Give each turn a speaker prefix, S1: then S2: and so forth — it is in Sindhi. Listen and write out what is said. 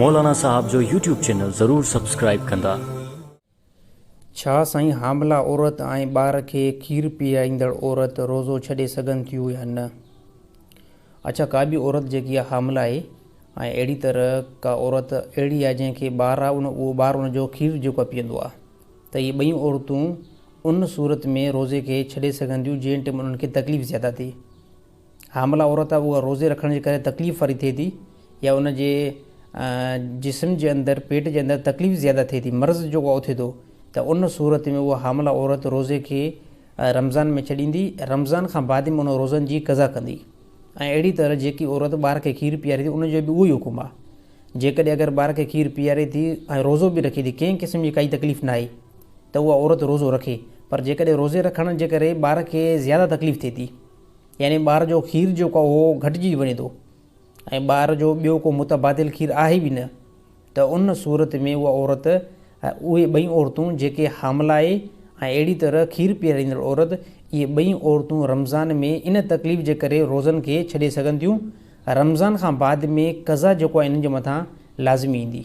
S1: مولانا صاحب جو يوٽيوب چينل ضرور سبسڪرائيب ڪندا.
S2: ڇا سائين حامله عورت ۽ ٻار کي کير پياريندڙ عورت روزو ڇڏي سگهن ٿيون يا نه؟ اڇا ڪا به عورت جيڪي آهي حامله آهي ۽ اهڙي طرح ڪا عورت اهڙي آهي جنهن کي ٻار آهي ان اهو ٻار ان جو کير جيڪو آهي پيئندو آهي ته اهي ٻئي عورتون ان صورت ۾ روزي کي ڇڏي سگهن ٿيون جنهن ٽيم انهن کي تڪليف زياده ٿئي. حامله عورت آهي اها روزي رکڻ جي ڪري تڪليف واري ٿئي ٿي يا ان جي جسم جي اندر پيٽ جي اندر تڪليف زياده ٿئي ٿي مرض جيڪو اٿي ٿو ته ان صورت ۾ اها حامله عورت روزي کي رمضان ۾ ڇڏيندي رمضان کان بعد ۾ ان روزن جي قضا ڪندي ۽ اهڙي طرح جيڪي عورت ٻار کي کير پياري ٿي ان جو به اهو ئي حڪم آهي جيڪڏهن اگر ٻار کي کير پياري ٿي ۽ روزو به رکي ٿي ڪنهن قسم جي ڪائي تڪليف ناهي ته اها عورت روزو رکي پر جيڪڏهن روزي رکڻ جي ڪري ٻار کي زياده تڪليف ٿئي ٿي يعني ٻار جو کير جيڪو آهي اهو گهٽجي وڃي ٿو ۽ ٻار جو ٻيو ڪو متبادل کير آهي به نه ته ان صورت ۾ اها عورت اهي ٻئي عورتون جيڪي حامله آهي ۽ اهڙي طرح کير پياريندڙ عورت اهي ٻئي عورتون رمضان ۾ ان تڪليف جي ڪري روزن کي ڇڏي سگهن ٿيون رمضان کان بعد ۾ قضا جيڪو آهي انهن جي مٿان لازمي ايندي.